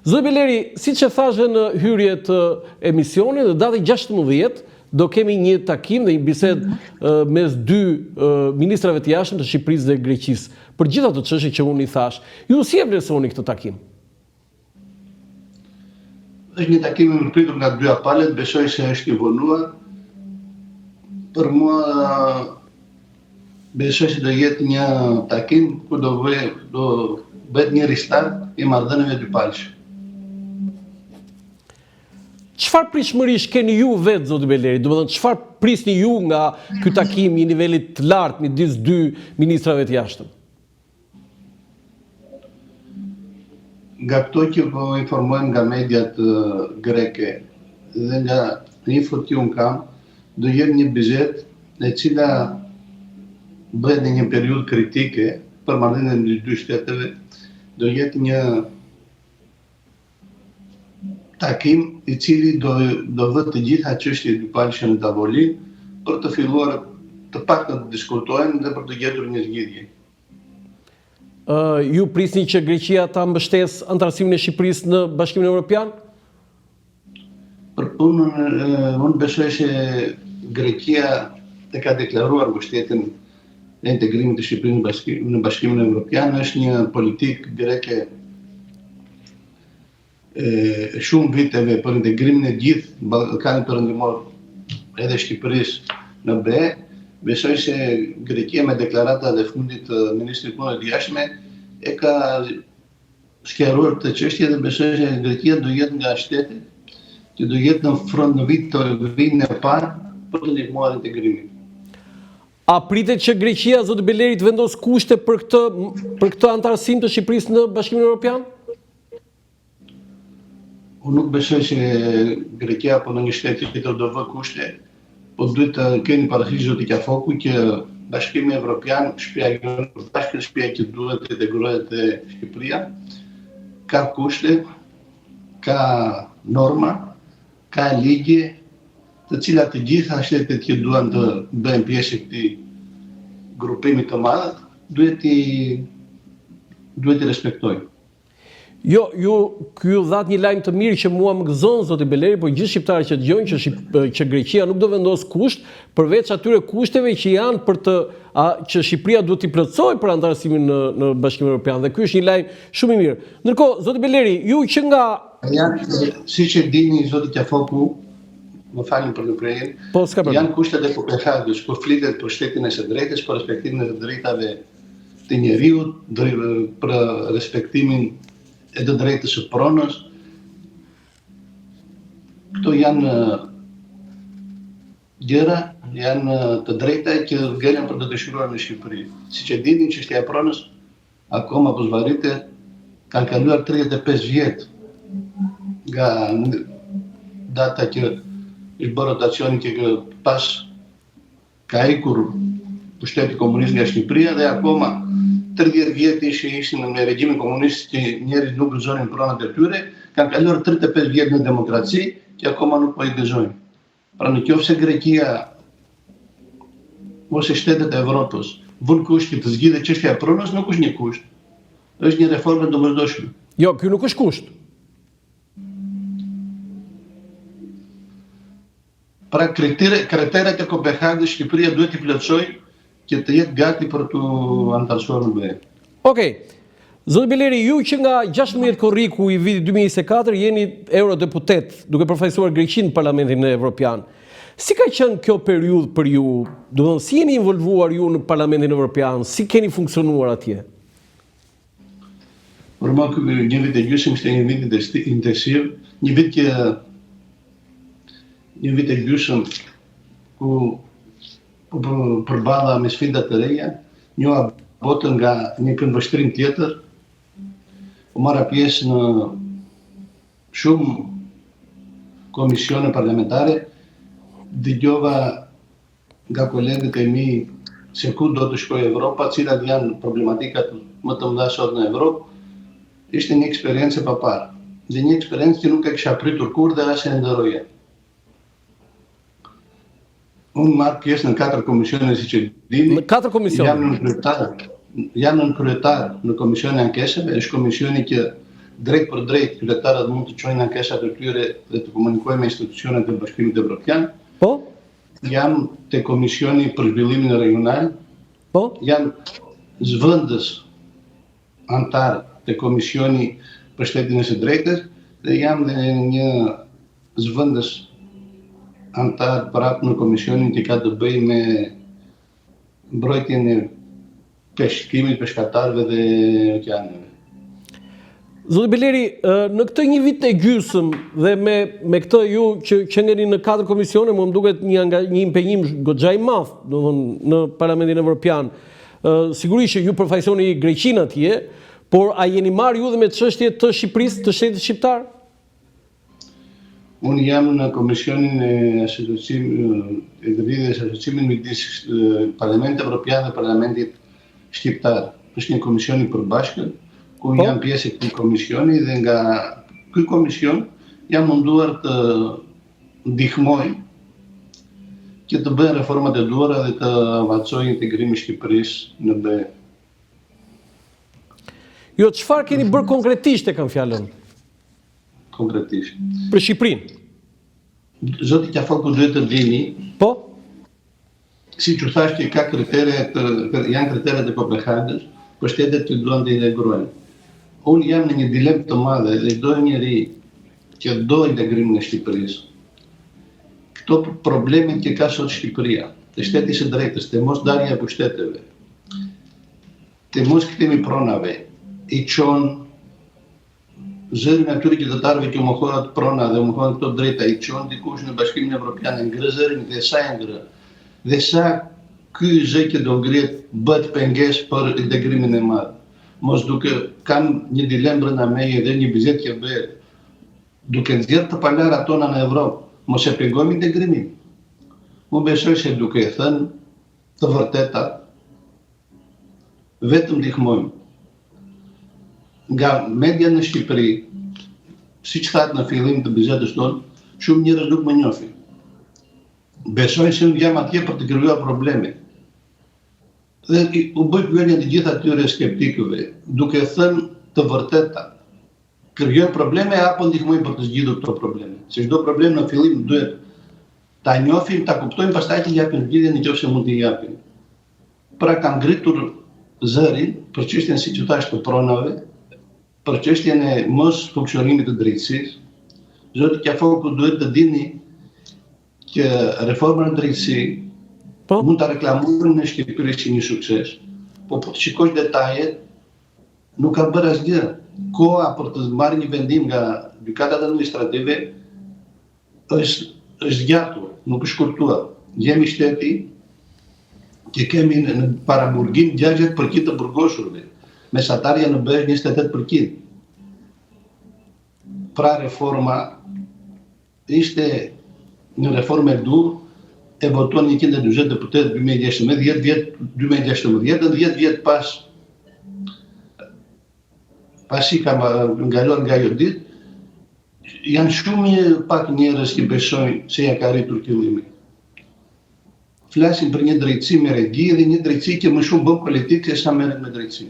Zoti Beleri, siç e thashë në hyrje të emisionit, në datën 16 do kemi një takim dhe një bisedë mes dy ministrave të jashtëm të Shqipërisë dhe Greqisë për gjithë ato çështje që unë i thashë. Ju si e vlerësoni këtë takim? Është një takim i mirëpritur nga dyja palët, besoj se është i vonuar. Për mua besoj se do jetë një takim ku do vë do bëhet një restart i marrëdhënieve dypalëshe. Çfarë pritshmërish keni ju vetë, zoti Beleri? Domethënë, çfarë prisni ju nga ky takim i nivelit të lartë midis dy ministrave të jashtëm? Nga këto që po informojmë nga mediat greke dhe nga infot që unë kam, do jetë një bisedë e cila bëhet në një periudhë kritike për marrëdhëniet e dy shteteve, do jetë një takim i cili do do vë të gjitha çështjet dypalëshe në tavolinë për të filluar të paktën të diskutojnë dhe për të gjetur një zgjidhje. Uh, ju prisni që Greqia ta mbështesë anëtarësimin e Shqipërisë në Bashkimin Evropian? Për punën, unë besoj se Greqia e ka deklaruar mbështetjen e integrimit të Shqipërisë në Bashkim, në Bashkimin Evropian, është një politikë greke e shumë viteve për integrimin e gjithë Ballkanit Perëndimor edhe Shqipërisë në BE. Besoj se Greqia me deklaratat e fundit të Ministrit të Punëve të Jashtme e ka sqaruar këtë çështje dhe besoj se Greqia do jetë nga shtetet që do jetë në front në vit të vijën e parë për të ndihmuar integrimin. A pritet që Greqia, zoti Beleri, të vendosë kushte për këtë për këtë anëtarësim të Shqipërisë në Bashkimin Evropian? Unë nuk besoj se Greqia apo ndonjë shtet tjetër do vë kushte, po duhet të keni parasysh zoti Qafoku që Bashkimi Evropian, shtëpia jonë e përbashkët, shtëpia që duhet të integrohet dhe Shqipëria, ka kushte, ka norma, ka ligje, të cilat të gjitha shtetet që duan të bëhen pjesë e këtij grupimi të madh, duhet t'i duhet t'i respektojnë. Jo, ju ju dhatë një lajm të mirë që mua më gëzon zoti Beleri, por gjithë shqiptarët që dëgjojnë që Shqip, që Greqia nuk do vendosë kusht përveç atyre kushteve që janë për të a, që Shqipëria duhet t'i plotësojë për anëtarësimin në në Bashkimin Evropian dhe ky është një lajm shumë i mirë. Ndërkohë, zoti Beleri, ju që nga Janë, siç e dini zoti Qafoku, më falni për ndërprerjen. Po, s'ka problem. Janë kushtet e Kopenhagës ku flitet për shtetin e së drejtës, për respektimin e të drejtave të njeriut, për respektimin e të drejtës së pronës. Këto janë gjëra, janë të drejta që ngelen për të dëshiruar në Shqipëri. Siç e dini, çështja e pronës akoma po zvarritet, kanë kaluar 35 vjet nga data që është bërë rotacioni që pas Ka ikur pushteti komunist nga Shqipëria dhe akoma 30 vjet ishin ishin në regjimin komunist që njerëzit nuk gëzonin pronat e tyre, kanë kaluar 35 vjet në demokraci që akoma nuk po i gëzojnë. Pra në qoftë se Greqia ose shtetet e Evropës vënë kusht që të zgjidhet çështja e pronës, nuk është një kusht. Është një reformë e domosdoshme. Jo, ky nuk është kusht. Pra kriteret e Kopenhagës Shqipëria duhet t'i plotësojë që të jetë gati për t'u anëtarësuar në BE. Okej. Zoti Beleri, ju që nga 16 korriku i vitit 2024 jeni eurodeputet, duke përfaqësuar Greqinë në Parlamentin Evropian. Si ka qenë kjo periudhë për ju? Domethënë, si jeni involvuar ju në Parlamentin Evropian? Si keni funksionuar atje? Për mua ky një vit e gjysmë ishte një vit intensiv, një vit që një vit e gjysmë ku u përballa me sfida të reja, njoha botën nga një këndvështrim tjetër, u mora pjesë në shumë komisione parlamentare, dëgjova nga kolegët e mi se ku do të shkojë Evropa, cilat janë problematikat më të mëdha sot në Evropë, ishte një eksperiencë e paparë. Dhe një eksperiencë që nuk e kisha pritur kurrë dhe as e ëndërroja. Unë marr pjesë në katër komisione siç e dini. Në katër komisione. Jam nënkryetar, jam nënkryetar në komisionin e ankesave, është komisioni që drejtpërdrejt qytetarët mund të çojnë ankesat e tyre dhe të komunikojnë me institucionet e Bashkimit Evropian. Po? Jam te Komisioni për Zhvillimin Regional. Po? Jam zëvendës anëtar te Komisioni për Shtetin e së Drejtës dhe jam dhe një zëvendës anëtar prapë në komisionin që ka të bëjë me mbrojtjen e peshkimit, peshkatarëve dhe oqeaneve. Zoti Beleri, në këtë një vit e gjysëm dhe me me këtë ju që qenkeni në katër komisione, mua më duket një nga një impenjim goxha i madh, domethënë në Parlamentin Evropian. Sigurisht që ju përfaqësoni Greqinë atje, por a jeni marrë ju dhe me çështje të Shqipërisë, të shtetit shqiptar? Unë jam në Komisionin e Asociim, e Lidhjes Asociimit midis Parlamentit Evropian dhe Parlamentit Shqiptar. Është një komision i përbashkët, ku po. jam pjesë e këtij komisioni dhe nga ky komision jam munduar të ndihmoj që të bëhen reformat e duhura dhe të avancojë integrimi i Shqipërisë në BE. Jo, çfarë keni bërë konkretisht e kam fjalën? Konkretisht. Për Shqipërinë. Zoti Qafoku duhet të dini. Po? Siç u thashë që ka kritere të, janë kriteret e Kopenhagës për shtetet që duan të integrohen. Unë jam në një dilemë të madhe dhe çdo njeri që do integrimin e Shqipërisë. Këto probleme që ka sot Shqipëria, të shteti i së drejtës, të mos ndarja e pushteteve, të mos kthimi i pronave, i çon Zërin e atyre qytetarëve që u mohohet prona dhe u mohohen këto drejta i çon dikush në Bashkimin Evropian e ngre zërin dhe sa e ngre dhe sa ky zë që do ngrihet bëhet pengesë për integrimin e madh. Mos duke kam një dilemë brenda meje dhe një bisedë që bëhet duke nxjerrë të palarat tona në Evropë, mos e pengojmë integrimin. Unë besoj se duke thënë të vërteta vetëm ndihmojmë. Nga media në Shqipëri, siç thatë në fillim të bisedës tonë, shumë njerëz nuk më njohin. Besojnë se unë jam atje për të krijuar probleme. Dhe u bëj pyetje të gjithë atyre skeptikëve, duke thënë të vërteta. Krijojnë probleme apo ndihmojnë për të zgjidhur këto probleme? Se çdo problem në fillim duhet ta njohim, ta kuptojmë, pastaj t'i japim zgjidhjen në qoftë se mund t'i japim. Pra kam ngritur zërin për çështjen siç ju thashë të pronave, për çështjen e mos funksionimit të drejtësisë. Zoti Qafoku duhet të dini që reforma në drejtësi po? mund ta reklamojnë në Shqipëri si një sukses, po po të shikosh detajet, Nuk ka bërë asgjë. Koha për të marrë një vendim nga gjykatat administrative është është zgjatur, nuk është shkurtuar. Jemi shteti që kemi në paraburgim 60% të burgosurve. Mesatarja në BE është 28%. Pra reforma Ishte një reformë e duhur, e votuan 140 deputetë 2016, 10 vjet 2016, 10 vjet pas pasi ka kaluar nga ajo ditë, janë shumë pak njerëz që besojnë se ia ka arritur qëllimin. Flasim për një drejtësi me regji dhe një drejtësi që më shumë bën politikë se sa merret me drejtësi.